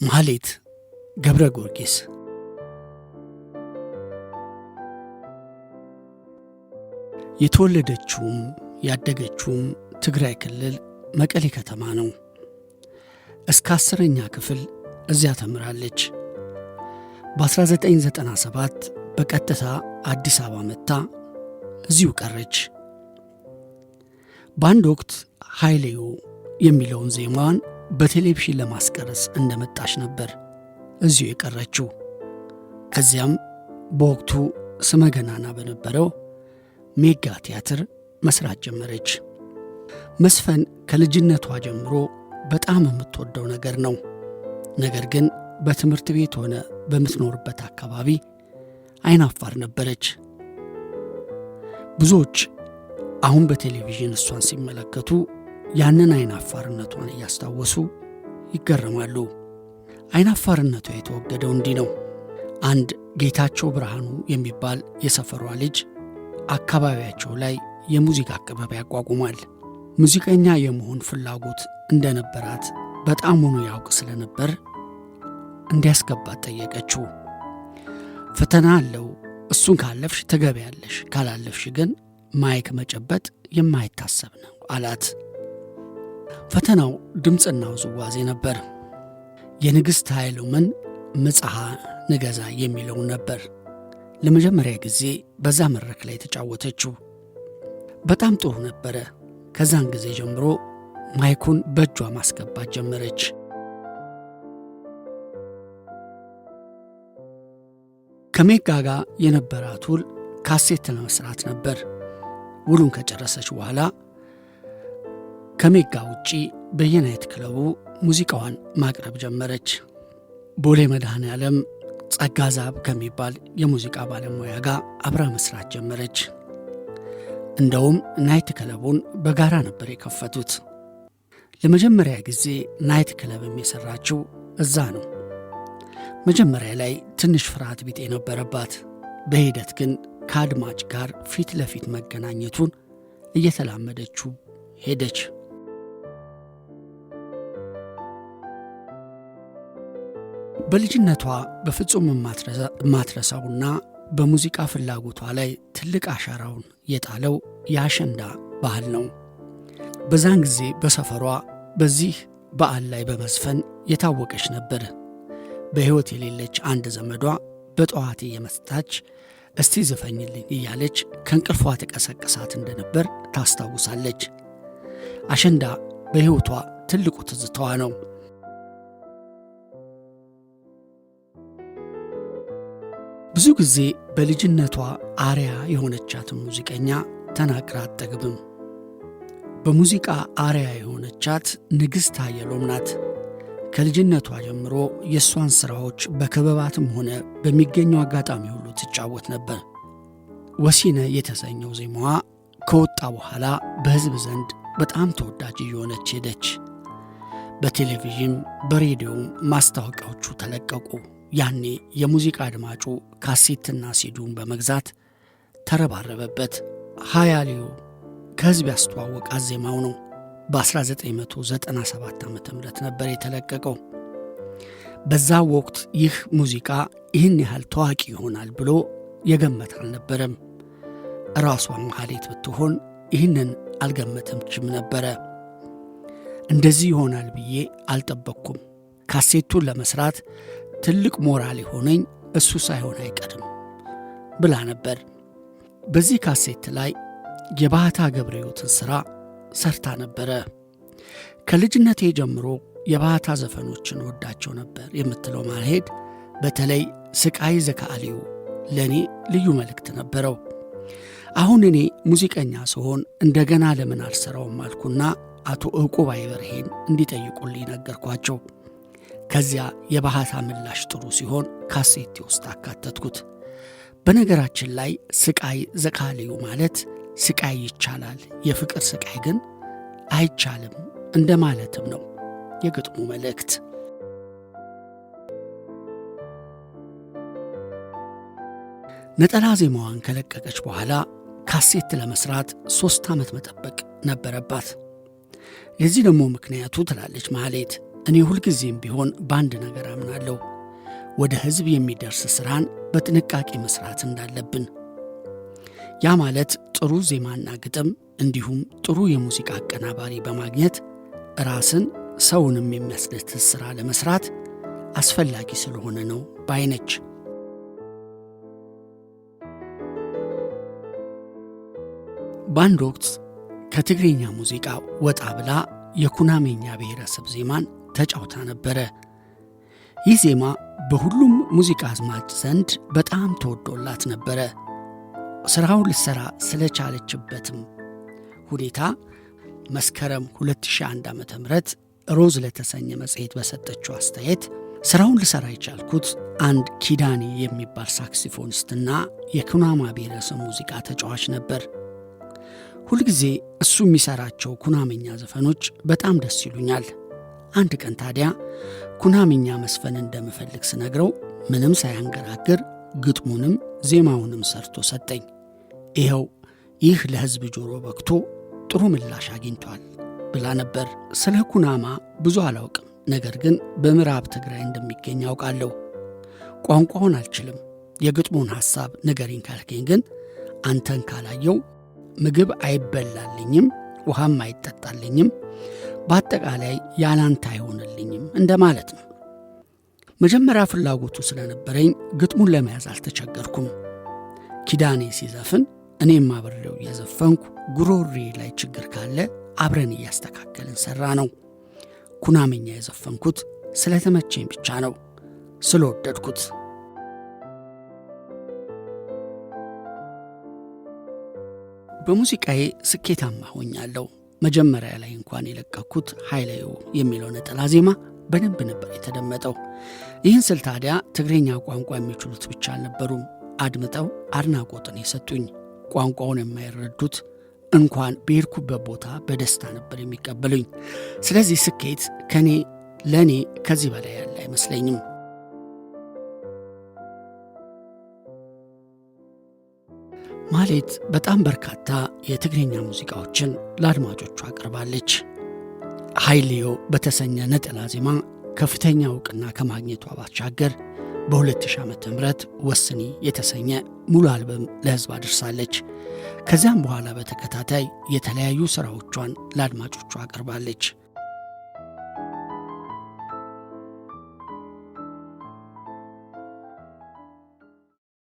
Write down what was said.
ማህሌት ገብረ ጊዮርጊስ። የተወለደችውም ያደገችውም ትግራይ ክልል መቀሌ ከተማ ነው። እስከ 10ኛ ክፍል እዚያ ተምራለች። በ1997 በቀጥታ አዲስ አበባ መጥታ እዚሁ ቀረች። በአንድ ወቅት ሃይሌዮ የሚለውን ዜማዋን በቴሌቪዥን ለማስቀረጽ እንደመጣች ነበር እዚሁ የቀረችው። ከዚያም በወቅቱ ስመ ገናና በነበረው ሜጋ ቲያትር መስራት ጀመረች። መዝፈን ከልጅነቷ ጀምሮ በጣም የምትወደው ነገር ነው። ነገር ግን በትምህርት ቤት ሆነ በምትኖርበት አካባቢ አይናፋር ነበረች። ብዙዎች አሁን በቴሌቪዥን እሷን ሲመለከቱ ያንን አይናፋርነቷን እያስታወሱ ይገረማሉ። አይናፋርነቷ የተወገደው እንዲህ ነው። አንድ ጌታቸው ብርሃኑ የሚባል የሰፈሯ ልጅ አካባቢያቸው ላይ የሙዚቃ ክበብ ያቋቁማል። ሙዚቀኛ የመሆን ፍላጎት እንደነበራት በጣም ሆኖ ያውቅ ስለነበር እንዲያስገባት ጠየቀችው። ፈተና አለው፣ እሱን ካለፍሽ ትገቢያለሽ፣ ካላለፍሽ ግን ማይክ መጨበጥ የማይታሰብ ነው አላት። ፈተናው ድምፅና ውዝዋዜ ነበር። የንግሥት ኃይሉምን ምጽሐ ንገዛ የሚለው ነበር ለመጀመሪያ ጊዜ በዛ መድረክ ላይ የተጫወተችው። በጣም ጥሩ ነበረ። ከዛን ጊዜ ጀምሮ ማይኩን በእጇ ማስገባት ጀመረች። ከሜጋ ጋር የነበራት ውል ካሴት ለመስራት ነበር። ውሉን ከጨረሰች በኋላ ከሜጋ ውጪ በየ night ክለቡ ሙዚቃዋን ማቅረብ ጀመረች። ቦሌ መድኃኔ ዓለም ጸጋ ዛብ ከሚባል የሙዚቃ ባለሙያ ጋር አብራ መስራት ጀመረች። እንደውም night ክለቡን በጋራ ነበር የከፈቱት። ለመጀመሪያ ጊዜ night club ም የሠራችው እዛ ነው። መጀመሪያ ላይ ትንሽ ፍርሃት ቢጤ ነበረባት። በሂደት ግን ከአድማጭ ጋር ፊት ለፊት መገናኘቱን እየተላመደችው ሄደች። በልጅነቷ በፍጹም የማትረሳውና በሙዚቃ ፍላጎቷ ላይ ትልቅ አሻራውን የጣለው የአሸንዳ ባህል ነው። በዛን ጊዜ በሰፈሯ በዚህ በዓል ላይ በመዝፈን የታወቀች ነበር። በሕይወት የሌለች አንድ ዘመዷ በጠዋት እየመጣች እስቲ ዝፈኝልኝ እያለች ከእንቅልፏ ተቀሰቅሳት እንደነበር ታስታውሳለች። አሸንዳ በሕይወቷ ትልቁ ትዝታዋ ነው። ብዙ ጊዜ በልጅነቷ አርያ የሆነቻትን ሙዚቀኛ ተናግራ አትጠግብም። በሙዚቃ አርያ የሆነቻት ንግሥት ሀየሎም ናት። ከልጅነቷ ጀምሮ የእሷን ሥራዎች በክበባትም ሆነ በሚገኘው አጋጣሚ ሁሉ ትጫወት ነበር። ወሲነ የተሰኘው ዜማዋ ከወጣ በኋላ በሕዝብ ዘንድ በጣም ተወዳጅ እየሆነች ሄደች። በቴሌቪዥን በሬዲዮም ማስታወቂያዎቹ ተለቀቁ። ያኔ የሙዚቃ አድማጩ ካሴትና ሲዲውን በመግዛት ተረባረበበት። ሃያሊዮ ከሕዝብ ያስተዋወቃት ዜማው ነው። በ1997 ዓ.ም ነበር የተለቀቀው። በዛ ወቅት ይህ ሙዚቃ ይህን ያህል ታዋቂ ይሆናል ብሎ የገመት አልነበረም። ራሷ ማህሌት ብትሆን ይህንን አልገመተችም ነበረ። እንደዚህ ይሆናል ብዬ አልጠበቅኩም። ካሴቱን ለመስራት ትልቅ ሞራል የሆነኝ እሱ ሳይሆን አይቀርም ብላ ነበር። በዚህ ካሴት ላይ የባህታ ገብረ ሕይወትን ሥራ ሰርታ ነበረ። ከልጅነቴ ጀምሮ የባህታ ዘፈኖችን ወዳቸው ነበር የምትለው ማህሌት በተለይ ስቃይ ዘካአልዩ ለእኔ ልዩ መልእክት ነበረው። አሁን እኔ ሙዚቀኛ ስሆን እንደገና ለምን አልሰራውም አልኩና አቶ ዕቁባይ በርሄን እንዲጠይቁልኝ ነገርኳቸው። ከዚያ የባህታ ምላሽ ጥሩ ሲሆን ካሴቴ ውስጥ አካተትኩት። በነገራችን ላይ ስቃይ ዘካልዩ ማለት ስቃይ ይቻላል፣ የፍቅር ስቃይ ግን አይቻልም እንደማለትም ነው የግጥሙ መልእክት። ነጠላ ዜማዋን ከለቀቀች በኋላ ካሴት ለመስራት 3 ዓመት መጠበቅ ነበረባት። የዚህ ደግሞ ምክንያቱ ትላለች ማህሌት፣ እኔ ሁልጊዜም ቢሆን በአንድ ነገር አምናለሁ፣ ወደ ሕዝብ የሚደርስ ሥራን በጥንቃቄ መሥራት እንዳለብን። ያ ማለት ጥሩ ዜማና ግጥም እንዲሁም ጥሩ የሙዚቃ አቀናባሪ በማግኘት ራስን ሰውንም የሚያስደስት ሥራ ለመስራት አስፈላጊ ስለሆነ ነው ባይነች። በአንድ ወቅት ከትግርኛ ሙዚቃ ወጣ ብላ የኩናሜኛ ብሔረሰብ ዜማን ተጫውታ ነበረ። ይህ ዜማ በሁሉም ሙዚቃ አዝማች ዘንድ በጣም ተወዶላት ነበረ። ስራውን ልትሰራ ስለቻለችበትም ሁኔታ መስከረም 2001 ዓመተ ምህረት ሮዝ ለተሰኘ መጽሔት በሰጠችው አስተያየት ስራውን ልሰራ የቻልኩት አንድ ኪዳኔ የሚባል ሳክሲፎኒስትና የኩናማ ብሔረሰብ ሙዚቃ ተጫዋች ነበር። ሁልጊዜ እሱ የሚሰራቸው ኩናምኛ ዘፈኖች በጣም ደስ ይሉኛል። አንድ ቀን ታዲያ ኩናምኛ መስፈን እንደምፈልግ ስነግረው ምንም ሳያንገራግር ግጥሙንም ዜማውንም ሰርቶ ሰጠኝ። ይኸው ይህ ለሕዝብ ጆሮ በቅቶ ጥሩ ምላሽ አግኝቷል ብላ ነበር። ስለ ኩናማ ብዙ አላውቅም፣ ነገር ግን በምዕራብ ትግራይ እንደሚገኝ አውቃለሁ። ቋንቋውን አልችልም። የግጥሙን ሐሳብ ንገሪኝ ካልከኝ ግን አንተን ካላየው ምግብ አይበላልኝም፣ ውሃም አይጠጣልኝም፣ በአጠቃላይ ያላንተ አይሆንልኝም እንደማለት ነው። መጀመሪያ ፍላጎቱ ስለነበረኝ ግጥሙን ለመያዝ አልተቸገርኩም። ኪዳኔ ሲዘፍን እኔም አብሬው እየዘፈንኩ ጉሮሬ ላይ ችግር ካለ አብረን እያስተካከልን ሰራ ነው። ኩናምኛ የዘፈንኩት ስለተመቸኝ ብቻ ነው፣ ስለወደድኩት። በሙዚቃዬ ስኬታማ ሆኛለሁ። መጀመሪያ ላይ እንኳን የለቀኩት ሃይለዮ የሚለው ነጠላ ዜማ በደንብ ነበር የተደመጠው። ይህን ስል ታዲያ ትግርኛ ቋንቋ የሚችሉት ብቻ አልነበሩም አድምጠው አድናቆትን የሰጡኝ። ቋንቋውን የማይረዱት እንኳን በሄድኩበት ቦታ በደስታ ነበር የሚቀበሉኝ። ስለዚህ ስኬት ለኔ ከዚህ በላይ ያለ አይመስለኝም። ማህሌት በጣም በርካታ የትግርኛ ሙዚቃዎችን ለአድማጮቿ አቅርባለች። ሃይልዮ በተሰኘ ነጠላ ዜማ ከፍተኛ እውቅና ከማግኘቷ ባሻገር በሁለት ሺህ ዓመተ ምህረት ወስኒ የተሰኘ ሙሉ አልበም ለሕዝብ አድርሳለች። ከዚያም በኋላ በተከታታይ የተለያዩ ስራዎቿን ለአድማጮቿ አቅርባለች።